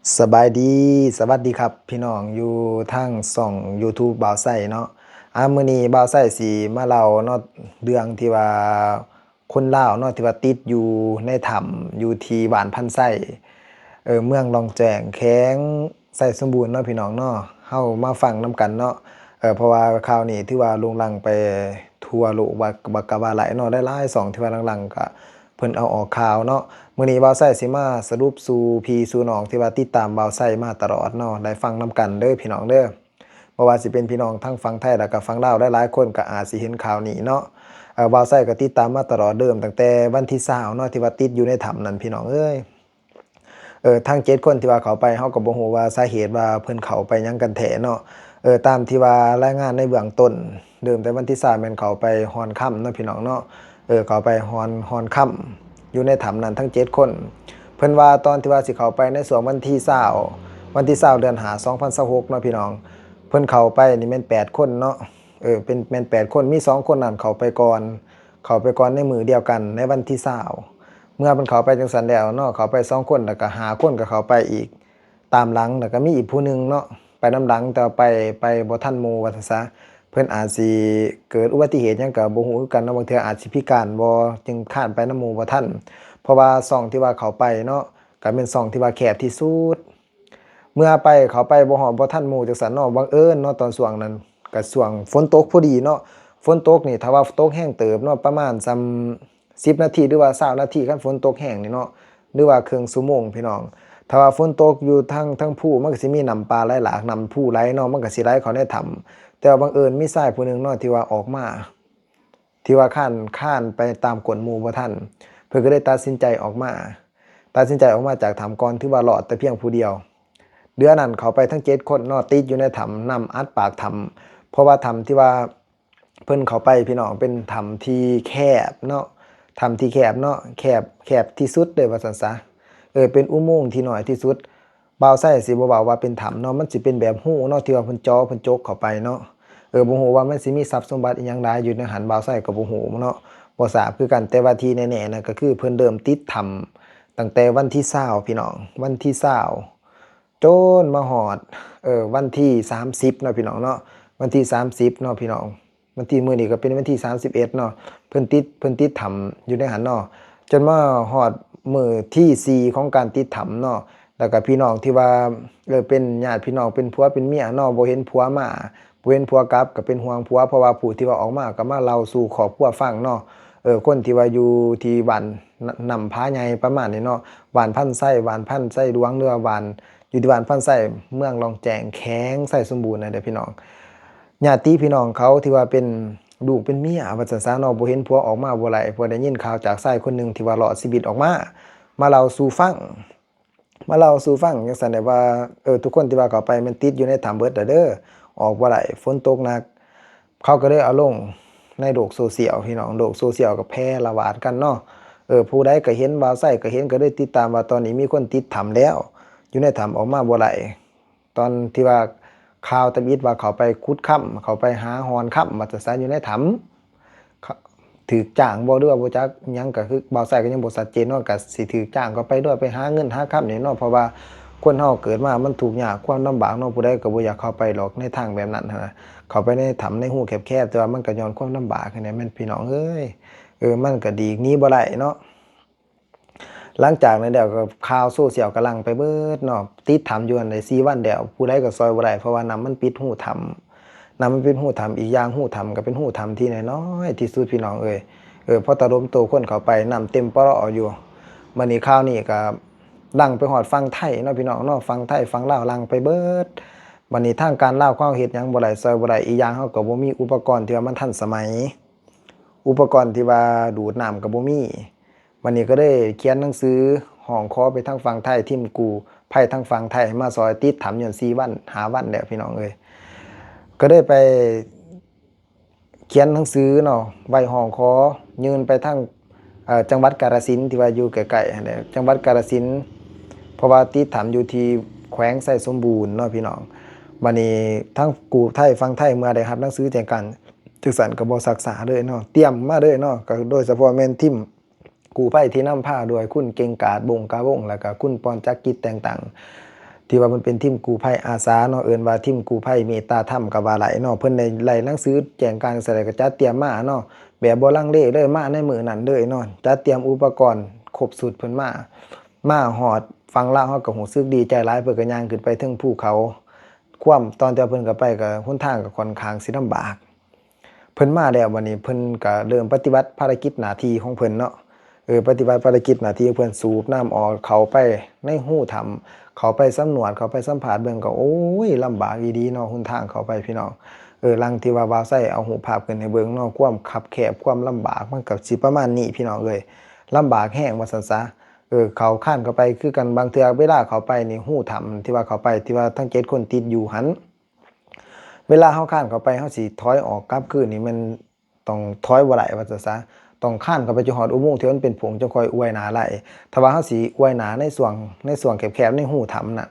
ສະບາຍດີ ສະຫວັດດີຄັບ ພີ່ນ້ອງຢູ່ທາງຊ່ອງ YouTube ບ່າວໄຊເນາະ. ອາ ມື້ນີ້ບ່າວໄຊຊິມາເລົ່າເນາະ ເລື່ອງທີ່ວ່າຄົນລາວເນາະ ທີ່ວ່າຕິດຢູ່ໃນຖ້ຳ ຢູ່ທີ່ບ້ານພັນໄຊ ເອີ ເມືອງລ່ອງແຈ້ງ ແຂວງໄຊສົມບູນເນາະ ພີ່ນ້ອງເນາະ. ເຮົາມາຟັງນຳກັນເນາະ ເອີ ເພາະວ່າຂ່າວນີ້ຖືວ່າໂດ່ງດັງໄປທົ່ວໂລກ ວ່າ ວ່າ ກະວ່າໄດ້ເນາະ. ຫຼາຍໆຊ່ອງທີ່ວ່າຫຼັງໆກະ ເພິ່ນເອົາອອກຂ່າວເນາະ. ມື້ນີ້ບ່າວໄຊຊິມາສະຫຼຸບສູ່ພີ່ສູ່ນ້ອງທີ່ວ່າຕິດຕາມບ່າວໄຊມາຕະຫຼອດເນາະ ໄດ້ຟັງນຳກັນເດີພີ່ນ້ອງເດີ. ບໍ່ວ່າຊິເປັນພີ່ນ້ອງທາງຝັ່ງໄທ ແລ້ວກະຝັ່ງລາວ ຫຼາຍໆຄົນກະອາດຊິເຫັນຂ່າວນີ້ເນາະ. ເອີ ບ່າວໄຊກະຕິດຕາມມາຕະຫຼອດ ເລີ່ມຕັ້ງແຕ່ວັນທີຊາວເນາະ ທີ່ວ່າຕິດຢູ່ໃນຖ້ຳນັ້ນ ພີ່ນ້ອງເອີຍ. ເອີ ທັງເຈັດຄົນທີ່ວ່າເຂົ້າໄປ ເຮົາກໍບໍ່ຮູ້ວ່າສາເຫດວ່າເພິ່ນເຂົ້າໄປຫຍັງກັນແທ້ເນາະ. ເອີ ຕາມທີ່ວ່າລາຍງານໃນເບື້ອງຕົ້ນ ເລີ່ມແຕ່ວັນທີຊາວແມ່ນເຂົ້າໄປຮ່ອນຄຳເນາະ ພີ່ນ້ອງເນາະ. ເອີ ເຂົ້າໄປຮ່ອນ ຮ່ອນຄຳ ຢູ່ໃນຖ້ຳນັ້ນທັງເຈັດຄົນ. ເພິ່ນວ່າຕອນທີ່ວ່າຊິເຂົ້າໄປໃນຊ່ວງວັນທີຊາວ ວັນທີຊາວ ເດືອນຫ້າ ສອງພັນຊາວຫົກເນາະ ພີ່ນ້ອງ. ເພິ່ນເຂົ້າໄປນີ້ແມ່ນແປດຄົນເນາະ. ເອີ ເປັນ ແມ່ນແປດຄົນ ມີສອງຄົນນັ້ນເຂົ້າໄປກ່ອນ ເຂົ້າໄປກ່ອນໃນມື້ດຽວກັນໃນວັນທີຊາວ. ເມື່ອເພິ່ນເຂົ້າໄປຈັ່ງຊັ້ນແລ້ວເນາະ ເຂົ້າໄປສອງຄົນ ແລ້ວກະຫ້າຄົນກໍເຂົ້າໄປອີກຕາມຫຼັງ ແລ້ວກະມີອີກຜູ້ໜຶ່ງເນາະ ໄປນຳຫຼັງ ແຕ່ວ່າໄປ ໄປບໍ່ທັນໝູ່ວ່າຊັ້ນຊະ. ເພິ່ນອາດຊິເກີດອຸບັດຕິເຫດຫຍັງກໍບໍ່ຮູ້ຄືກັນເນາະ ບາງເທື່ອອາດຊິພິການບໍ ຈຶ່ງຄານໄປນຳໝູ່ບໍ່ທັນ. ເພາະວ່າຊ່ອງທີ່ວ່າເຂົ້າໄປເນາະ ກໍແມ່ນຊ່ອງທີ່ວ່າແຄບທີ່ສຸດ. ເມື່ອໄປ ເຂົ້າໄປບໍ່ຮອດ ບໍ່ທັນໝູ່ຈັ່ງຊັ້ນເນາະ ບັງເອີນເນາະ ຕອນຊ່ວງນັ້ນກະຊ່ວງຝົນຕົກພໍດີເນາະ. ຝົນຕົກນີ້ ຖ້າວ່າຕົກແຮງເຕີບເນາະ ປະມານສ່ຳສິບນາທີ ຫຼືວ່າຊາວນາທີ ຄັນຝົນຕົກແຮງນີ້ເນາະ ຫຼືວ່າເຄິ່ງຊົ່ວໂມງ ພີ່ນ້ອງ. ຖ້າວ່າຝົນຕົກຢູ່ທາງ ທາງພູ ມັນກະຊິມີນ້ຳປ່າໄຫຼຫຼາກ ນ້ຳພູໄຫຼເນາະ ມັນກະຊິໄຫຼເຂົ້າໃນຖ້ຳ. ແຕ່ວ່າບັງເອີນມີຊາຍຜູ້ໜຶ່ງເນາະ ທີ່ວ່າອອກມາ ທີ່ວ່າຄານ ຄານໄປຕາມກົ້ນໝູ່ບໍ່ທັນ ເພິ່ນກໍເລີຍຕັດສິນໃຈອອກມາ ຕັດສິນໃຈອອກມາຈາກຖ້ຳກ່ອນ ຖືວ່າລອດແຕ່ພຽງຜູ້ດຽວ. ເຫຼືອນັ້ນເຂົ້າໄປທັງເຈັດຄົນເນາະ ຕິດຢູ່ໃນຖ້ຳ ນ້ຳອັດປາກຖ້ຳ ເພາະວ່າຖ້ຳທີ່ວ່າເພິ່ນເຂົ້າໄປ ພີ່ນ້ອງ ເປັນຖ້ຳທີ່ແຄບເນາະ ຖ້ຳທີ່ແຄບເນາະ ແຄບ ແຄບທີ່ສຸດເລີຍວ່າຊັ້ນຊະ. ເອີ ເປັນອຸໂມງທີ່ນ້ອຍທີ່ສຸດ. ບ່າວໄຊຊິບໍ່ເວົ້າວ່າເປັນຖ້ຳເນາະ ມັນຊິເປັນແບບຮູເນາະ ທີ່ວ່າເພິ່ນເຈາະ ເພິ່ນຈົກເຂົ້າໄປເນາະ. ເອີ ບໍ່ຮູ້ວ່າມັນຊິມີຊັບສົມບັດອີ່ຫຍັງຫຼາຍຢູ່ໃນຫັ້ນ ບ່າວໄຊກໍບໍ່ຮູ້ເນາະ ບໍ່ຊາບຄືກັນ. ແຕ່ວ່າທີ່ແນ່ໆນະ ກໍຄືເພິ່ນເລີ່ມຕິດຖ້ຳຕັ້ງແຕ່ວັນທີຊາວ ພີ່ນ້ອງ ວັນທີຊາວ ຈົນມາຮອດ ເອີ ວັນທີສາມສິບເນາະ ພີ່ນ້ອງເນາະ ວັນທີສາມສິບເນາະ ພີ່ນ້ອງ. ວັນທີ ມື້ນີ້ກໍເປັນວັນທີສາມສິບເອັດເນາະ ເພິ່ນຕິດ ເພິ່ນຕິດຖ້ຳຢູ່ໃນຫັ້ນເນາະ ຈົນມາຮອດມື້ທີສີ່ຂອງການຕິດຖ້ຳເນາະ. ແລ້ວກໍພີ່ນ້ອງທີ່ວ່າ ເອີ ເປັນຍາດພີ່ນ້ອງ ເປັນຜົວເປັນເມຍເນາະ ບໍ່ເຫັນຜົວມາ ບໍ່ເຫັນຜົວກັບ ກໍເປັນຫ່ວງຜົວ ເພາະວ່າຜູ້ທີ່ວ່າອອກມາກໍມາເລົ່າສູ່ຄອບຄົວຟັງເນາະ. ເອີ ຄົນທີ່ວ່າຢູ່ທີ່ບ້ານ ນ- ນ້ຳຜາໃຫຍ່ປະມານນີ້ເນາະ ບ້ານພັນໄຊ ບ້ານພັນໄຊຫຼວງ ຫຼືວ່າບ້ານ ຢູ່ທີ່ບ້ານພັນໄຊ ເມືອງລ່ອງແຈ້ງ ແຂວງໄຊສົມບູນນັ້ນເດີ ພີ່ນ້ອງ. ຍາດຕິພີ່ນ້ອງເຂົາທີ່ວ່າເປັນລູກເປັນເມຍວ່າຊັ້ນຊະເນາະ ບໍ່ເຫັນຜົວອອກມາບໍ່ໄດ້ ເພາະໄດ້ຍິນຂ່າວຈາກຊາຍຄົນໜຶ່ງທີ່ວ່າລອດຊີວິດອອກມາ ມາເລົ່າສູ່ຟັງ ມາເລົ່າສູ່ຟັງຈັ່ງຊັ້ນແຫຼະວ່າ ເອີ ທຸກຄົນທີ່ວ່າເຂົ້າໄປແມ່ນຕິດຢູ່ໃນຖ້ຳເບິດແລ້ວເດີ ອອກບໍ່ໄດ້ ຝົນຕົກໜັກ. ເຂົາກໍເລີຍເອົາລົງໃນໂລກໂຊຊຽວ ພີ່ນ້ອງ ໂລກໂຊຊຽວກໍແຜ່ລະບາດກັນເນາະ. ເອີ ຜູ້ໃດກໍເຫັນ ບ່າວໄຊກໍເຫັນ ກໍເລີຍຕິດຕາມວ່າຕອນນີ້ມີຄົນຕິດຖ້ຳແລ້ວ ຢູ່ໃນຖ້ຳອອກມາບໍ່ໄດ້. ຕອນທີ່ວ່າຂ່າວທຳອິດວ່າເຂົາໄປຂຸດຄຳ ເຂົາໄປຫາຮ່ອນຄຳ ວ່າຊັ້ນຊະ ຢູ່ໃນຖ້ຳ ຖືກຈ້າງບໍ່ ຫຼືວ່າບໍ່ຈັກຫຍັງ ກໍຄືບ່າວໄຊກໍຍັງບໍ່ຊັດເຈນເນາະ ກໍຊິຖືກຈ້າງເຂົ້າໄປດ້ວຍ ໄປຫາເງິນຫາຄຳນີ້ເນາະ. ເພາະວ່າຄົນເຮົາເກີດມາມັນທຸກຍາກຄວາມລຳບາກເນາະ ຜູ້ໃດກໍບໍ່ຢາກເຂົ້າໄປດອກໃນທາງແບບນັ້ນຫັ້ນນະ ເຂົ້າໄປໃນຖ້ຳໃນຮູແຄບໆ ແຕ່ວ່າມັນກໍຍ້ອນຄວາມລຳບາກຫັ້ນແຫຼະ ແມ່ນພີ່ນ້ອງເອີຍ ເອີ ມັນກໍຫຼີກໜີບໍ່ໄດ້ເນາະ. ຫຼັງຈາກນັ້ນແລ້ວກໍຂ່າວໂຊຊຽວກໍຫຼັ່ງໄປເບິດເນາະ ຕິດຖ້ຳຢູ່ຫັ້ນໄດ້ສີ່ວັນແລ້ວ ຜູ້ໃດກໍຊ່ອຍບໍ່ໄດ້ ເພາະວ່ານ້ຳມັນປິດຮູຖ້ຳ ນ້ຳມັນປິດຮູຖ້ຳ ອີກຢ່າງຮູຖ້ຳກໍເປັນຮູຖ້ຳທີ່ນ້ອຍໆທີ່ສຸດ ພີ່ນ້ອງເອີຍ. ເອີ ພໍຕະດົມໂຕຄົນເຂົ້າໄປ ນ້ຳເຕັມປະເລາະຢູ່. ບັດນີ້ຂ່າວນີ້ກໍດັງໄປຮອດຝັ່ງໄທເນາະ ພີ່ນ້ອງເນາະ ຝັ່ງໄທຝັ່ງລາວຫຼັ່ງໄປເບິດ. ບັດນີ້ທາງການລາວເຂົາເຮັດຫຍັງບໍ່ໄດ້ ຊ່ອຍບໍ່ໄດ້ ອີກຢ່າງເຮົາກໍບໍ່ມີອຸປະກອນທີ່ວ່າມັນທັນສະໄໝ ອຸປະກອນທີ່ວ່າດູດນ້ຳກໍບໍ່ມີ. ບັດນີ້ກໍເລີຍຂຽນໜັງສືຮ້ອງຂໍໄປທາງຝັ່ງໄທ ທີມກູ້ໄພທາງຝັ່ງໄທໃຫ້ມາຊ່ອຍຕິດຖ້ຳ ຍ້ອນສີ່ວັນຫ້າວັນແລ້ວ ພີ່ນ້ອງເອີຍ. ກໍເລີຍໄປຂຽນໜັງສືເນາະ ໄວ້ຮ້ອງຂໍຍື່ນໄປທາງ ເອີ ຈັງຫວັດກາລະສິນ ທີ່ວ່າຢູ່ໃກ້ໆຫັ້ນແຫຼະ ຈັງຫວັດກາລະສິນ ເພາະວ່າຕິດຖ້ຳຢູ່ທີ່ແຂວງໄຊສົມບູນເນາະ ພີ່ນ້ອງ. ບັດນີ້ທາງກູ້ໄພຝັ່ງໄທເມື່ອໄດ້ຮັບໜັງສືແຈ້ງການ ຈັ່ງຊັ້ນກໍບໍ່ຊັກຊ້າເລີຍເນາະ ຕຽມມາເລີຍເນາະ ກໍໂດຍສະເພາະແມ່ນທີມກູ້ໄພທີ່ນຳພາໂດຍຄຸນເກັ່ງກາດ ບົງກາວົງ ແລ້ວກໍຄຸນປອນຈັກກິດແຕ່ງຕັ້ງ ທີ່ວ່າເພິ່ນເປັນທີມກູ້ໄພອາສາເນາະ ເອີ້ນວ່າທີມກູ້ໄພເມດຕາທຳກໍວ່າໄດ້ເນາະ. ເພິ່ນໄດ້ໄລ່ໜັງສືແຈ້ງການໃສ່ ແລ້ວກໍຈັດຕຽມມາເນາະ ແບບບໍ່ລັງເລເລີຍ ມາໃນມື້ນັ້ນເລີຍເນາະ. ຈັດຕຽມອຸປະກອນຄົບຊຸດເພິ່ນມາ ມາຮອດຝັ່ງລາວ ເຮົາກໍຮູ້ສຶກດີໃຈຫຼາຍ. ເພິ່ນກໍຍ່າງຂຶ້ນໄປເທິງພູເຂົາ ຄວາມ ຕອນທີ່ວ່າເພິ່ນເຂົ້າໄປກໍຫົນທາງກໍຂ້ອນຂ້າງຊິລຳບາກ. ເພິ່ນມາແລ້ວ ບັດນີ້ເພິ່ນກໍເລີ່ມປະຕິບັດພາລະກິດໜ້າທີ່ຂອງເພິ່ນເນາະ. ເອີ ປະຕິບັດພາລະກິດໜ້າທີ່ຂອງເພິ່ນ ສູບນ້ຳອອກ ເຂົ້າໄປໃນຮູຖ້ຳ ເຂົ້າໄປສຳຫຼວດ ເຂົ້າໄປສຳພາດເບິ່ງ ກໍ ໂອ້ຍ ລຳບາກອີ່ຫຼີເນາະ ຫົນທາງເຂົ້າໄປ ພີ່ນ້ອງ. ເອີ ຫຼັງທີ່ວ່າບ່າວໄຊເອົາຮູບພາບຂຶ້ນໃຫ້ເບິ່ງເນາະ ຄວາມຄັບແຄບ ຄວາມລຳບາກ ມັນກໍຊິປະມານນີ້ ພີ່ນ້ອງເອີຍ. ລຳບາກແຮງວ່າຊັ້ນຊະ. ເອີ ເຂົ້າ ຄານເຂົ້າໄປຄືກັນ. ບາງເທື່ອເວລາເຂົ້າໄປນີ້ ຮູຖ້ຳທີ່ວ່າເຂົ້າໄປ ທີ່ວ່າທັງເຈັດຄົນຕິດຢູ່ຫັ້ນ ເວລາເຮົາຄານເຂົ້າໄປ ເຮົາຊິຖອຍອອກກັບຄືນນີ້ ແມ່ນຕ້ອງຖອຍບໍ່ໄດ້ວ່າຊັ້ນຊະ. ຕ້ອງຄານເຂົ້າໄປຈົນຮອດອຸໂມງທີ່ມັນເປັນໂພງ ຈັ່ງຄ່ອຍອວຍໜ້າໄລ່. ຖ້າວ່າເຮົາຊິອວຍໜ້າໃນຊ່ວງ ໃນຊ່ວງແຄບໆ ໃນຮູຖ້ຳນັ້ນ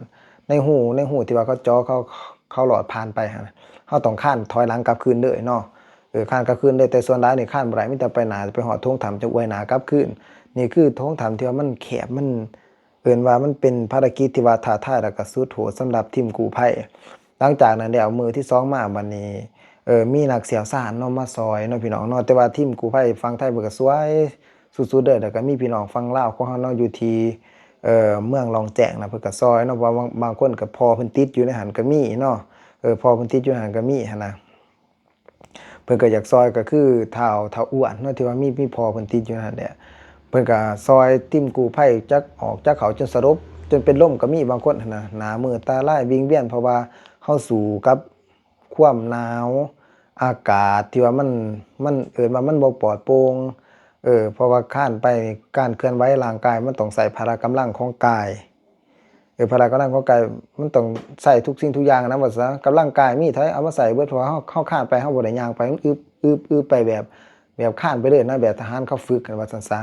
ໃນຮູ ໃນຮູທີ່ວ່າເຂົາເຈາະ ເຂົາ ເຂົາລອດຜ່ານໄປຫັ້ນນະ ເຮົາຕ້ອງຄານຖອຍຫຼັງກັບຄືນເລີຍເນາະ. ເອີ ຄານກັບຄືນເລີຍ. ແຕ່ສ່ວນຫຼາຍນີ້ຄານບໍ່ໄດ້ ມີແຕ່ໄປໜ້າ ໄປຮອດໂຖງຖ້ຳ ຈັ່ງອວຍໜ້າກັບຄືນ. ນີ້ຄືໂຖງຖ້ຳທີ່ວ່າມັນແຄບ ມັນ ເອີ້ນວ່າມັນເປັນພາລະກິດທີ່ວ່າທ້າທາຍ ແລ້ວກໍສຸດໂຫດສຳລັບທີມກູ້ໄພ. ຫຼັງຈາກນັ້ນແລ້ວ ມື້ທີສອງມາ ບັດນີ້ ເອີ ມີນັກຊ່ຽວຊານເນາະ ມາຊ່ອຍເນາະ ພີ່ນ້ອງເນາະ. ແຕ່ວ່າທີມກູ້ໄພຝັ່ງໄທເພິ່ນກໍຊ່ວຍສຸດໆເລີຍ. ແລ້ວກໍມີພີ່ນ້ອງຝັ່ງລາວຂອງເຮົາເນາະ ຢູ່ທີ່ ເອີ ເມືອງລ່ອງແຈ້ງນະ ເພິ່ນກໍຊ່ອຍເນາະ. ເພາະວ່າບາງ ບາງຄົນກໍພໍ່ເພິ່ນຕິດຢູ່ໃນຫັ້ນກໍມີເນາະ. ເອີ ພໍ່ເພິ່ນຕິດຢູ່ໃນຫັ້ນກໍມີຫັ້ນນະ. ເພິ່ນກໍຢາກຊ່ອຍ ກໍຄືທ້າວ ທ້າວອ້ວນເນາະ ທີ່ວ່າມີ ມີພໍ່ເພິ່ນຕິດຢູ່ນັ້ນແຫຼະ. ເພິ່ນກໍຊ່ອຍທີມກູ້ໄພຈັກອອກ ຈັກເຂົ້າ ຈົນສະຫຼົບ ຈົນເປັນລົມກໍມີບາງຄົນຫັ້ນນະ. ໜ້າມືດຕາລາຍ ວິງວຽນ ເພາະວ່າເຮົາສູ້ກັບຄວາມໜາວ ອາກາດທີ່ວ່າມັນ ມັນ ເອີ້ນວ່າມັນບໍ່ປອດໂປ່ງ. ເອີ ເພາະວ່າຄານໄປ ການເຄື່ອນໄຫວຮ່າງກາຍ ມັນຕ້ອງໃຊ້ພະລະກຳລັງຂອງກາຍ. ເອີ ພະລະກຳລັງຂອງກາຍ ມັນຕ້ອງໃຊ້ທຸກສິ່ງທຸກຢ່າງນະ ວ່າຊະ. ກຳລັງກາຍມີເທົ່າໃດ ເອົາມາໃຊ້ເບິດ ເພາະວ່າເຮົາ ເຮົາຄານໄປ ເຮົາບໍ່ໄດ້ຍ່າງໄປ ອຶບ ອຶບ ອຶບ ໄປແບບ ແບບຄານໄປເລີຍນະ ແບບທະຫານເຂົາຝຶກກັນ ວ່າຊັ້ນຊະ.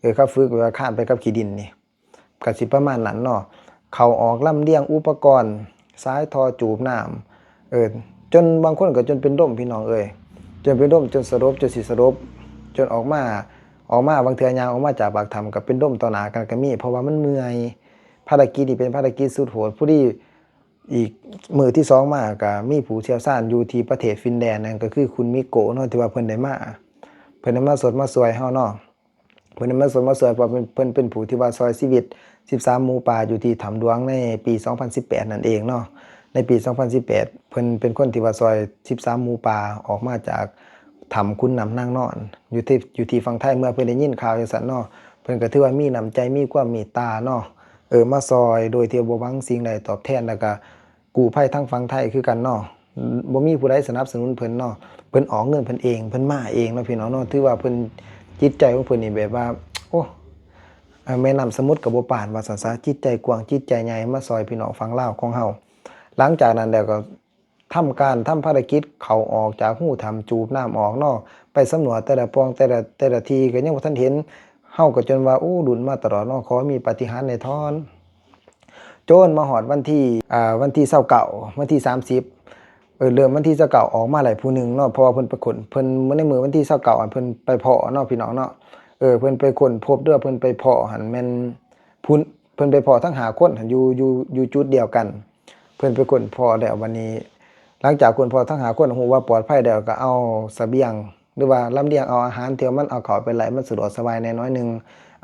ເອີ ເຂົາຝຶກແບບວ່າຄານໄປກັບຂີ້ດິນນີ້ ກໍຊິປະມານນັ້ນເນາະ. ເຂົ້າອອກລຳລຽງອຸປະກອນ ສາຍທໍ່ຈູບນ້ຳ ເອີ ຈົນບາງຄົນກໍຈົນເປັນລົມ ພີ່ນ້ອງເອີຍ ຈົນເປັນລົມ ຈົນສະຫຼົບ ຈົນຊິສະຫຼົບ ຈົນອອກມາ ອອກມາ ບາງເທື່ອຍ່າງອອກມາຈາກປາກຖ້ຳກໍເປັນລົມຕໍ່ໜ້າກັນກໍມີ ເພາະວ່າມັນເມື່ອຍ. ພາລະກິດນີ້ເປັນພາລະກິດສຸດໂຫດ. ພໍດີອີກມື້ທີສອງມາກໍມີຜູ້ຊ່ຽວຊານຢູ່ທີ່ປະເທດຟິນແລນ ນັ້ນກໍຄືຄຸນມິໂກະເນາະ ທີ່ວ່າເພິ່ນໄດ້ມາ ເພິ່ນໄດ້ມາຊົດມາຊ່ວຍເຮົາເນາະ. ເພິ່ນໄດ້ມາຊົດມາຊ່ວຍ ເພາະເພິ່ນ ເພິ່ນເປັນຜູ້ທີ່ວ່າຊ່ອຍຊີວິດສິບສາມໝູປ່າຢູ່ທີ່ຖ້ຳຫຼວງໃນປີສອງພັນສິບແປດນັ້ນເອງເນາະ. ໃນປີສອງພັນສິບແປດ ເພິ່ນເປັນຄົນທີ່ວ່າຊ່ອຍສິບສາມໝູປ່າອອກມາຈາກ ຖ້ຳຂຸນນ້ຳນາງນອນ ຢູ່ທີ່ ຢູ່ທີ່ຝັ່ງໄທ. ເມື່ອເພິ່ນໄດ້ຍິນຂ່າວຈັ່ງຊັ້ນເນາະ ເພິ່ນກໍຖືວ່າມີນ້ຳໃຈ ມີຄວາມເມດຕາເນາະ ເອີ ມາຊ່ອຍໂດຍທີ່ບໍ່ຫວັງສິ່ງໃດຕອບແທນ. ແລ້ວກໍກູ້ໄພທາງຝັ່ງໄທຄືກັນເນາະ ບໍ່ມີຜູ້ໃດສະໜັບສະໜູນເພິ່ນເນາະ ເພິ່ນອອກເງິນເພິ່ນເອງ ເພິ່ນມາເອງເນາະ ພີ່ນ້ອງເນາະ. ຖືວ່າເພິ່ນ ຈິດໃຈຂອງເພິ່ນນີ້ແບບວ່າ ໂອ້ ແມ່ນ້ຳສະໝຸດກໍບໍ່ປານ ວ່າຊັ້ນຊະ. ຈິດໃຈກວ້າງ ຈິດໃຈໃຫຍ່ ມາຊ່ອຍພີ່ນ້ອງຝັ່ງລາວຂອງເຮົາ. ຫຼັງຈາກນັ້ນແລ້ວກໍ ທຳການ ທຳພາລະກິດເຂົ້າອອກຈາກຮູຖ້ຳ ຈູບນ້ຳອອກເນາະ ໄປສຳຫຼວດແຕ່ລະປ່ອງ ແຕ່ລະ ແຕ່ລະທີ່ກໍຍັງບໍ່ທັນເຫັນ. ເຮົາກໍຈົນວ່າ ໂອ້ ລຸ້ນມາຕະຫຼອດເນາະ ຂໍມີປາຕິຫານແດ່ທ້ອນ. ຈົນມາຮອດວັນທີ ອ່າ ວັນທີຊາວເກົ້າ ວັນທີສາມສິບ ເອີ ເລີ່ມວັນທີຊາວເກົ້າອອກມາໄດ້ຜູ້ໜຶ່ງເນາະ ເພາະວ່າເພິ່ນໄປຄົ້ນ ເພິ່ນ ໃນມື້ວັນທີຊາວເກົ້າ ອັນເພິ່ນໄປພໍ້ເນາະ ພີ່ນ້ອງເນາະ ເອີ ເພິ່ນໄປຄົ້ນພົບ ຫຼືວ່າເພິ່ນໄປພໍ້ຫັ້ນແມ່ນ ເພິ່ນ ເພິ່ນໄປພໍ້ທັງຫ້າຄົນຫັ້ນ ຢູ່ ຢູ່ ຢູ່ຈຸດດຽວກັນ. ເພິ່ນໄປຄົ້ນພໍ້ແລ້ວ ບັດນີ້ ຫຼັງຈາກຄົ້ນພໍ້ທັງຫ້າຄົນ ຮູ້ວ່າປອດໄພແລ້ວ ກໍເອົາສະບຽງ ຫຼືວ່າລຳລຽງເອົາອາຫານທີ່ວ່າມັນເອົາເຂົ້າໄປໄລ່ ມັນສະດວກສະບາຍແດ່ໜ້ອຍໜຶ່ງ.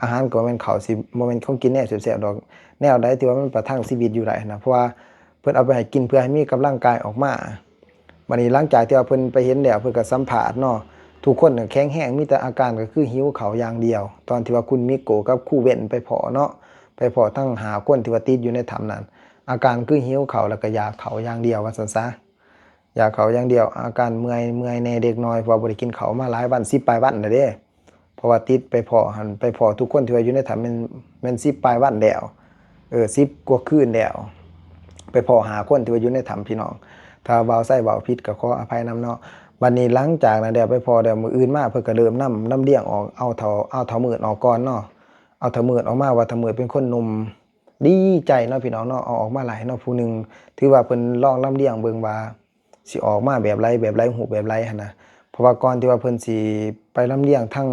ອາຫານກໍບໍ່ແມ່ນເຂົ້າ ຊິບໍ່ແມ່ນຂອງກິນແນວແຊບໆດອກ ແນວໃດທີ່ວ່າມັນປະທັງຊີວິດຢູ່ໄດ້ນະ ເພາະວ່າເພິ່ນເອົາໄປໃຫ້ກິນເພື່ອໃຫ້ມີກຳລັງກາຍອອກມາ. ບັດນີ້ຫຼັງຈາກທີ່ວ່າເພິ່ນໄປເຫັນແລ້ວ ເພິ່ນກໍສຳພາດເນາະ ທຸກຄົນກໍແຂງແຮງ ມີແຕ່ອາການກໍຄືຫິວເຂົ້າຢ່າງດຽວ. ຕອນທີ່ວ່າຄຸນມິໂກະກັບຄູເວັນໄປພໍ້ເນາະ ໄປພໍ້ທັງຫ້າຄົນທີ່ວ່າຕິດຢູ່ໃນຖ້ຳນັ້ນ ອາການຄືຫິວເຂົ້າ ແລ້ວກໍຢາກເຂົ້າຢ່າງດຽວ ວ່າຊັ້ນຊະ ຢາກເຂົ້າຢ່າງດຽວ. ອາການເມື່ອຍ ເມື່ອຍແດ່ເລັກນ້ອຍ ເພາະວ່າບໍ່ໄດ້ກິນເຂົ້າມາຫຼາຍວັນ ສິບປາຍວັນແລ້ວເດ້. ເພາະວ່າຕິດໄປພໍ້ຫັ້ນ ໄປພໍ້ທຸກຄົນທີ່ວ່າຢູ່ໃນຖ້ຳ ແມ່ນ ແມ່ນສິບປາຍວັນແລ້ວ ເອີ ສິບກວ່າຄືນແລ້ວ ໄປພໍ້ຫ້າຄົນທີ່ວ່າຢູ່ໃນຖ້ຳ ພີ່ນ້ອງ. ຖ້າບ່າວໄຊເວົ້າຜິດກໍຂໍອະໄພນຳເນາະ. ບັດນີ້ຫຼັງຈາກນັ້ນແລ້ວ ໄປພໍ້ແລ້ວ ມື້ອື່ນມາເພິ່ນກໍເລີ່ມນຳລຳລຽງອອກ ເອົາເຖົ້າ ເອົາເຖົ້າມືດອອກກ່ອນເນາະ ເອົາເຖົ້າມືດອອກມາ ວ່າເຖົ້າມືດເປັນຄົນໜຸ່ມ ດີໃຈເນາະ ພີ່ນ້ອງເນາະ ເອົາອອກມາຫຼາຍເນາະ ຜູ້ໜຶ່ງ. ຖືວ່າເພິ່ນລອງລຳລຽງເບິ່ງວ່າ ຊິອອກມາແບບໃດ ແບບໃດ ຮູບແບບໃດຫັ້ນນະ. ເພາະວ່າກ່ອນທີ່ວ່າເພິ່ນຊິໄປລຳລຽງທັງ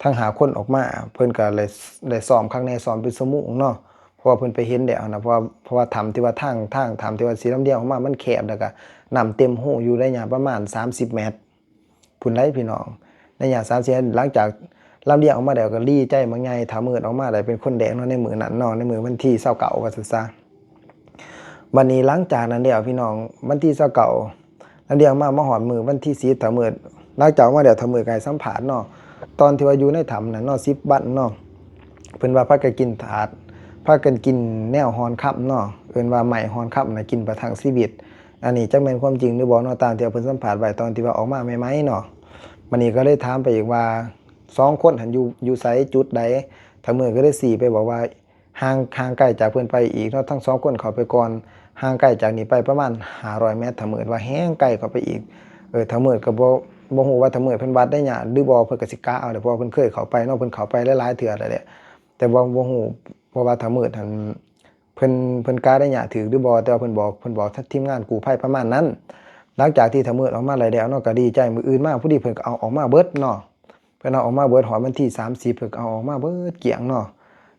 ທັງຫ້າຄົນອອກມາ ເພິ່ນກໍໄດ້ ໄດ້ຊ້ອມຄັກແນ່ ຊ້ອມເປັນຊົ່ວໂມງເນາະ. ເພ ພາະວ່າເພິ່ນໄປເຫັນແລ້ວນະ ເພາະວ່າ ເພາະວ່າຖ້ຳທີ່ວ່າທາງ ທາງຖ້ຳທີ່ວ່າຊິລຳລຽງອອກມາມັນແຄບ ແລ້ວກໍນ້ຳເຕັມຮູຢູ່ໄລຍະປະມານສາມສິບແມັດພຸ້ນໄດ໋ພີ່ນ້ອງ. ໄລຍະສາມສິບ ຫຼັງຈາກລຳລຽງອອກມາແລ້ວກໍດີໃຈບັກໃຫຍ່ ຖ້າມືດອອກມາໄດ້ເປັນຄົນແລກເນາະ ໃນມື້ນັ້ນເນາະ ໃນມື້ວັນທີຊາວເກົ້າວ່າຊັ້ນຊະ. ບັດນີ້ຫຼັງຈາກນັ້ນແລ້ວພີ່ນ້ອງ ວັນທີຊາວເກົ້າ ລຳລຽງມາ ມາຮອດມື້ວັນທີສິບ ຖ້າມືດ ຫຼັງຈາກອອກມາແລ້ວ ຖ້າມືດກໍໃຫ້ສຳພາດເນາະ ຕອນທີ່ວ່າຢູ່ໃນຖ້ຳນັ້ນເນາະ ສິບວັນເນາະ ເພິ່ນວ່າພາກັນກິນທາດ ພາກັນກິນແນວຮ່ອນຄຳເນາະ ເອີ້ນວ່າໄມ້ຮ່ອນຄຳນະ ກິນປະທັງຊີວິດ. ອັນນີ້ຈັກແມ່ນຄວາມຈິງຫຼືບໍ່ເນາະ ຕາມທີ່ວ່າເພິ່ນສຳພາດໄວ້ຕອນທີ່ວ່າອອກມາໃໝ່ໆເນາະ. ບັດນີ້ກໍເລີຍຖາມໄປອີກວ່າ ສອງຄົນຫັ້ນຢູ່ ຢູ່ໃສ ຈຸດໃດ? ຖ້າມືດກໍເລີຍຊີ້ໄປບອກວ່າ ຫ່າງ ຫ່າງໄກຈາກເພິ່ນໄປອີກເນາະ ທັງສອງຄົນເຂົ້າໄປກ່ອນ ຫ່າງໄກຈາກນີ້ໄປປະມານຫ້າຮ້ອຍແມັດ ຖ້າມືດວ່າແຮ່ງໄກເຂົ້າໄປອີກ. ເອີ ຖ້າມືດກໍບໍ່ ບໍ່ຮູ້ວ່າຖ້າມືດເພິ່ນວັດໄລຍະຫຼືບໍ່ ເພິ່ນກໍຊິກະເອົາແຫຼະ ເພາະວ່າເພິ່ນເຄີຍເຂົ້າໄປເນາະ ເພິ່ນເຂົ້າໄປຫຼາຍໆເທື່ອແລ້ວແຫຼະ ແຕ່ວ່າບໍ່ຮູ້ ເພາະວ່າຖ້າມືດຫັ້ນ ເພິ່ນ ເພິ່ນກະໄລຍະຖືກຫຼືບໍ່ ແຕ່ວ່າເພິ່ນບອກ ເພິ່ນບອກທີມງານກູ້ໄພປະມານນັ້ນ. ຫຼັງຈາກທີ່ຖ້າມືດອອກມາໄດ້ແລ້ວເນາະ ກໍດີໃຈ ມື້ອື່ນມາພໍດີເພິ່ນກໍເອົາອອກມາເບິດເນາະ ເພິ່ນເອົາອອກມາເບິດ ຮອດວັນທີສາມສິບ ເພິ່ນກໍເອົາອອກມາເບິດກ້ຽງເນາະ.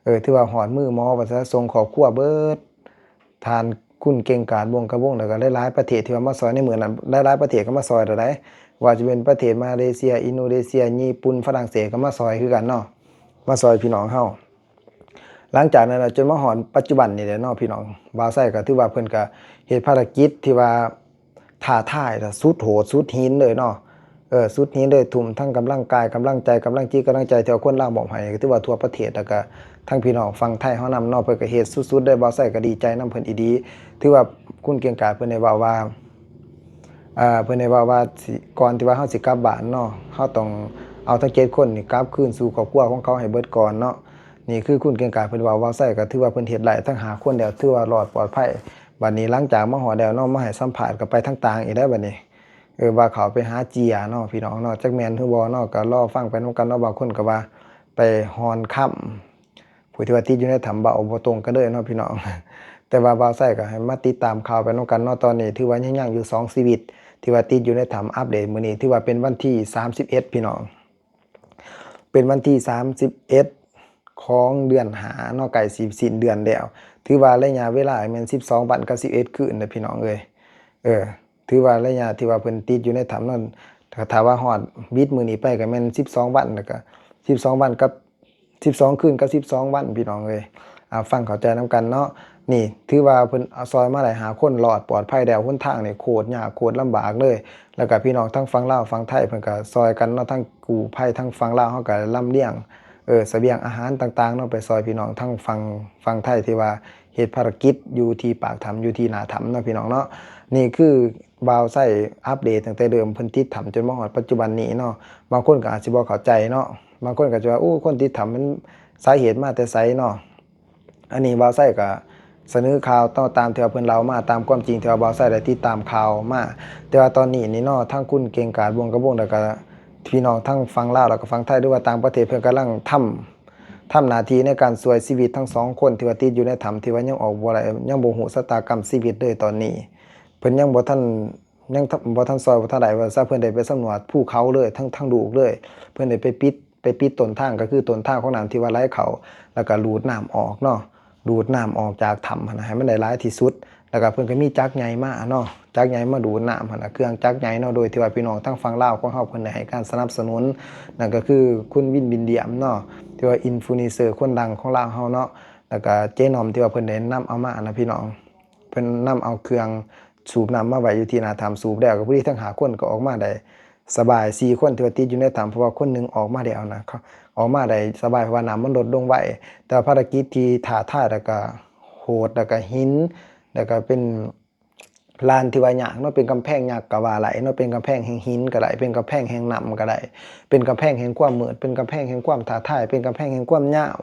ເອີ ຖືວ່າຮອດມືໝໍ ວ່າຊະ ສົ່ງຄອບຄົວເບິດ ທ່ານຄຸນເກັ່ງກາດ ວົງກະວົງ ແລ້ວກໍຫຼາຍໆປະເທດທີ່ວ່າມາຊ່ອຍໃນມື້ນັ້ນ ຫຼາຍໆປະເທດກໍມາຊ່ອຍແລ້ວໃດ໋ ວ່າຈະເປັນປະເທດມາເລເຊຍ ອິນໂດເນເຊຍ ຍີ່ປຸ່ນ ຝຣັ່ງເສດ ກໍມາຊ່ອຍຄືກັນເນາະ ມາຊ່ອຍພີ່ນ້ອງເຮົາ. ຫຼັງຈາກນັ້ນແລ້ວ ຈົນມາຮອດປັດຈຸບັນນີ້ແຫຼະເນາະ ພີ່ນ້ອງ ບ່າວໄຊກໍຖືວ່າເພິ່ນກໍເຮັດພາລະກິດທີ່ວ່າທ້າທາຍ ແລະ ສຸດໂຫດສຸດຫີນເລີຍເນາະ ເອີ ສຸດຫີນເລີຍ ທຸ່ມທັງກຳລັງກາຍ ກຳລັງໃຈ ກຳລັງຈິດ ກຳລັງໃຈ ທີ່ວ່າຄົນລາວມອບໃຫ້ ກໍຖືວ່າທົ່ວປະເທດ ແລ້ວກໍທັງພີ່ນ້ອງຝັ່ງໄທເຮົານຳເນາະ ເພິ່ນກໍເຮັດສຸດໆເລີຍ. ບ່າວໄຊກໍດີໃຈນຳເພິ່ນອີ່ຫຼີ ຖືວ່າຄຸນເກັ່ງກາດເພິ່ນໄດ້ເວົ້າວ່າ ເອີ ເພິ່ນໄດ້ເວົ້າວ່າ ຊິ ກ່ອນທີ່ວ່າເຮົາຊິກັບບ້ານເນາະ ເຮົາຕ້ອງເອົາທັງເຈັດຄົນນີ້ກັບຄືນສູ່ຄອບຄົວຂອງເຂົາໃຫ້ເບິດກ່ອນເນາະ. ນີ້ຄືຄຸນເກັ່ງກາດເພິ່ນເວົ້າ ບ່າວໄຊກໍຖືວ່າເພິ່ນເຮັດໄດ້ທັງຫ້າຄົນແລ້ວ ຖືວ່າລອດປອດໄພ. ບັດນີ້ຫຼັງຈາກມາຮອດແລ້ວເນາະ ມາໃຫ້ສຳພາດກໍໄປທາງຕ່າງອີກແລ້ວບັດນີ້ ເອີ ວ່າເຂົາໄປຫາເຈ້ຍເນາະ ພີ່ນ້ອງເນາະ ຈັກແມ່ນຫຼືບໍ່ເນາະ ກໍລໍຟັງໄປນຳກັນເນາະ. ບາງຄົນກໍວ່າໄປຮ່ອນຄຳ ຜູ້ທີ່ວ່າຕິດຢູ່ໃນຖ້ຳ ເວົ້າບໍ່ຕົງກັນເລີຍເນາະ ພີ່ນ້ອງ ແຕ່ວ່າບ່າວໄຊກໍໃຫ້ມາຕິດຕາມຂ່າວໄປນຳກັນເນາະ. ຕອນນີ້ຖືວ່າຍັງ ຍັງຢູ່ສອງຊີວິດ ທີ່ວ່າຕິດຢູ່ໃນຖ້ຳ ອັບເດດມື້ນີ້ ຖືວ່າເປັນວັນທີສາມສິບເອັດ ພີ່ນ້ອງ ເປັນວັນທີສາມສິບເອັດຂອງເດືອນຫ້າເນາະ ໃກ້ຊິສິ້ນເດືອນແລ້ວ ຖືວ່າໄລຍະເວລາແມ່ນສິບສອງວັນກັບສິບເອັດຄືນເດີ ພີ່ນ້ອງເອີຍ. ເອີ ຖືວ່າໄລຍະທີ່ວ່າເພິ່ນຕິດຢູ່ໃນຖ້ຳນັ້ນ ຖ້າວ່າຮອດບິດມື້ນີ້ໄປກໍແມ່ນສິບສອງວັນ ແລ້ວກໍສິບສອງວັນກັບສິບສອງຄືນກັບສິບສອງວັນ ພີ່ນ້ອງເອີຍ. ອ່າ ຟັງເຂົ້າໃຈນຳກັນເນາະ. ນີ້ຖືວ່າເພິ່ນເອົາຊ່ອຍມາໄດ້ຫ້າຄົນ ລອດປອດໄພແລ້ວ. ຫົນທາງນີ້ໂຄດຍາກໂຄດລຳບາກເລີຍ ແລ້ວກໍພີ່ນ້ອງທັງຝັ່ງລາວຝັ່ງໄທເພິ່ນກໍຊ່ອຍກັນເນາະ ທັງກູ້ໄພ ທັງຝັ່ງລາວເຮົາກໍລຳລຽງ ເອີ ສະບຽງອາຫານຕ່າງໆເນາະ ໄປຊ່ອຍພີ່ນ້ອງທັງຝັ່ງ ຝັ່ງໄທທີ່ວ່າເຮັດພາລະກິດຢູ່ທີ່ປາກຖ້ຳ ຢູ່ທີ່ໜ້າຖ້ຳເນາະ ພີ່ນ້ອງເນາະ. ນີ້ຄືບ່າວໄຊອັບເດດຕັ້ງແຕ່ເລີ່ມເພິ່ນຕິດຖ້ຳຈົນມາຮອດປັດຈຸບັນນີ້ເນາະ. ບາງຄົນກໍອາດຊິບໍ່ເຂົ້າໃຈເນາະ ບາງຄົນກໍຈະວ່າ ໂອ້ ຄົນຕິດຖ້ຳມັນສາເຫດມາແຕ່ໃສເນາະ. ອັນນີ້ບ່າວໄຊກໍສະເໜີຂ່າວຕໍ່ຕາມທີ່ວ່າເພິ່ນເລົ່າມາ ຕາມຄວາມຈິງທີ່ວ່າບ່າວໄຊໄດ້ຕິດຕາມຂ່າວມາ. ແຕ່ວ່າຕອນນີ້ນີ້ເນາະ ທາງຄຸນເກັ່ງກາດ ວົງກະວົງ ແລ້ວກໍພີ່ນ້ອງທັງຝັ່ງລາວ ແລ້ວກໍຝັ່ງໄທ ຫຼືວ່າຕ່າງປະເທດ ເພິ່ນກຳລັງທຳ ທຳໜ້າທີ່ໃນການຊ່ວຍຊີວິດທັງສອງຄົນທີ່ວ່າຕິດຢູ່ໃນຖ້ຳ ທີ່ວ່າຍັງອອກບໍ່ໄດ້ ຍັງບໍ່ຮູ້ຊະຕາກຳຊີວິດເລີຍຕອນນີ້. ເພິ່ນຍັງບໍ່ທັນ ຍັງ ບໍ່ທັນຊ່ອຍ ບໍ່ທັນໄດ້ວ່າຊະ ເພິ່ນໄດ້ໄປສຳຫຼວດພູເຂົາເລີຍ ທັງ ທັງລູກເລີຍ ເພິ່ນໄດ້ໄປປິດ ໄປປິດຕົ້ນທາງ ກໍຄືຕົ້ນທາງຂອງນ້ຳທີ່ວ່າໄຫຼເຂົ້າ ແລ້ວກໍດູດນ້ຳອອກເນາະ ດູດນ້ຳອອກຈາກຖ້ຳຫັ້ນນະ ໃຫ້ມັນໄດ້ຫຼາຍທີ່ສຸດ. ແລ້ວກໍເພິ່ນກໍມີຈັກໃຫຍ່ມາເນາະ ຈັກໃຫຍ່ມາດູດນ້ຳຫັ້ນນະ ເຄື່ອງຈັກໃຫຍ່ເນາະ ໂດຍທີ່ວ່າພີ່ນ້ອງທາງຝັ່ງລາວຂອງເຮົາ ເພິ່ນໄດ້ໃຫ້ການສະໜັບສະໜູນ ນັ້ນກໍຄືຄຸນ ວິນ ວິນລຽມ ເນາະ ທີ່ວ່າອິນຟລູເອັນເຊີຄົນດັງຂອງລາວເຮົາເນາະ ແລ້ວກໍເຈໜອມ ທີ່ວ່າເພິ່ນໄດ້ນຳເອົາມານະ ພີ່ນ້ອງ. ເພິ່ນນຳເອົາເຄື່ອງສູບນ້ຳມາໄວ້ຢູ່ທີ່ໜ້າຖ້ຳ ສູບແລ້ວກໍພໍດີທັງຫ້າຄົນກໍອອກມາໄດ້ສະບາຍ ສີ່ຄົນທີ່ວ່າຕິດຢູ່ໃນຖ້ຳ ເພາະວ່າຄົນໜຶ່ງອອກມາແລ້ວນະ ອອກມາໄດ້ສະບາຍ ເພາະວ່ານ້ຳມັນລົດລົງໄວ. ແຕ່ວ່າພາລະກິດທີ່ທ້າທາຍ ແລ້ວກໍໂຫດ ແລ້ວກໍຫີນ ແລ້ວກໍເປັນລານທີ່ວ່າຍາກເນາະ ເປັນກຳແພງຍັກກໍວ່າໄດ້ເນາະ ເປັນກຳແພງແຫ່ງຫີນກໍໄດ້ ເປັນກຳແພງແຫ່ງນ້ຳກໍໄດ້ ເປັນກຳແພງແຫ່ງຄວາມມືດ ເປັນກຳແພງແຫ່ງຄວາມທ້າທາຍ ເປັນກຳແພງແຫ່ງຄວາມຍາວ.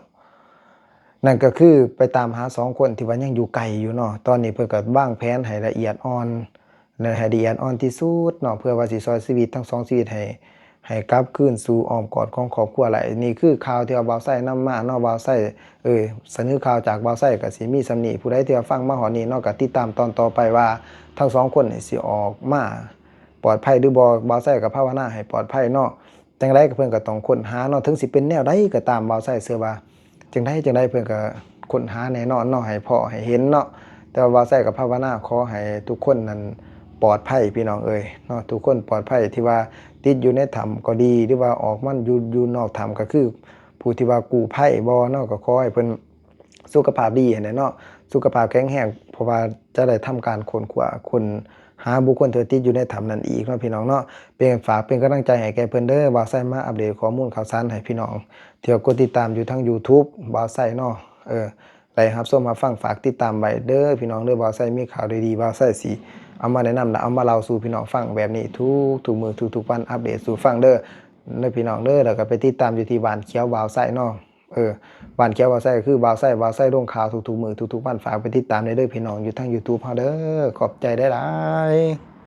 ນັ້ນກໍຄືໄປຕາມຫາສອງຄົນທີ່ວ່າຍັງຢູ່ໄກຢູ່ເນາະ ຕອນນີ້ເພິ່ນກໍວາງແຜນໃຫ້ລະອຽດອ່ອນ ແລະ ໃຫ້ລະອຽດອ່ອນທີ່ສຸດເນາະ ເພື່ອວ່າຊິຊ່ອຍຊີວິດທັງສອງຊີວິດໃຫ້ ໃຫ້ກັບຄືນສູ່ອ້ອມກອດຂອງຄອບຄົວໄດ້. ນີ້ຄືຂ່າວທີ່ວ່າບ່າວໄຊນຳມາເນາະ ບ່າວໄຊ ເອີ ສະເໜີຂ່າວຈາກບ່າວໄຊກໍຊິມີສ່ຳນີ້ ຜູ້ໃດທີ່ວ່າຟັງມາຮອດນີ້ເນາະ ກໍຕິດຕາມຕອນຕໍ່ໄປວ່າທັງສອງຄົນນີ້ຊິອອກມາປອດໄພຫຼືບໍ່ ບ່າວໄຊກໍພາວະນາໃຫ້ປອດໄພເນາະ. ຈັ່ງໃດກໍເພິ່ນກໍຕ້ອງຄົ້ນຫາເນາະ ເຖິງຊິເປັນແນວໃດກໍຕາມ ບ່າວໄຊເຊື່ອວ່າ ຈັ່ງໃດຈັ່ງໃດເພິ່ນກໍ ຄົ້ນຫາແນ່ນອນເນາະ ໃຫ້ພໍ້ໃຫ້ເຫັນເນາະ. ແຕ່ວ່າບ່າວໄຊກໍພາວະນາຂໍໃຫ້ທຸກຄົນນັ້ນປອດໄພພີ່ນ້ອງເອີຍເນາະ, ທຸກຄົນປອດໄພ ທີ່ວ່າຕິດຢູ່ໃນຖ້ຳກໍດີ ຫຼືວ່າອອກມາຢູ່ ຢູ່ນອກຖ້ຳ ກໍຄືຜູ້ທີ່ວ່າກູ້ໄພບໍເນາະ ກໍຂໍໃຫ້ເພິ່ນສຸຂະພາບດີຫັ້ນແຫຼະເນາະ, ສຸຂະພາບແຂງແຮງ ເພາະວ່າຈະໄດ້ທຳການຄົ້ນຄວ້າ ຄົ້ນຫາບຸກຄົນທີ່ວ່າຕິດຢູ່ໃນຖ້ຳນັ້ນອີກເນາະ ພີ່ນ້ອງເນາະ. ເປັນ ຝາກເປັນກຳລັງໃຈໃຫ້ແກ່ເພິ່ນເດີ. ບ່າວໄຊມາອັບເດດຂໍ້ມູນຂ່າວສານໃຫ້ພີ່ນ້ອງທີ່ວ່າກົດຕິດຕາມຢູ່ທາງ YouTube ບ່າວໄຊເນາະ. ເອີ ໄດ້ຮັບຊົມຮັບຟັງ ຝາກຕິດຕາມໄວ້ເດີພີ່ນ້ອງເດີ. ບ່າວໄຊມີຂ່າວດີໆ ບ່າວໄຊຊິເອົາມາແນະນຳ ແລະ ເອົາມາເລົ່າສູ່ພີ່ນ້ອງຟັງແບບນີ້ທຸກໆມື້ ທຸກໆວັນ ອັບເດດສູ່ຟັງເດີ ເດີພີ່ນ້ອງເດີ. ແລ້ວກໍໄປຕິດຕາມຢູ່ທີ່ບ້ານຂຽວບ່າວໄຊເນາະ. ເອີ ບ້ານຂຽວບ່າວໄຊກໍຄືບ່າວໄຊ ບ່າວໄຊລົງຂ່າວທຸກໆມື້ ທຸກໆວັນ. ຝາກໄປຕິດຕາມໄດ້ເດີພີ່ນ້ອງ ຢູ່ທາງ YouTube ເຮົາເດີ. ຂອບໃຈຫຼາຍໆ.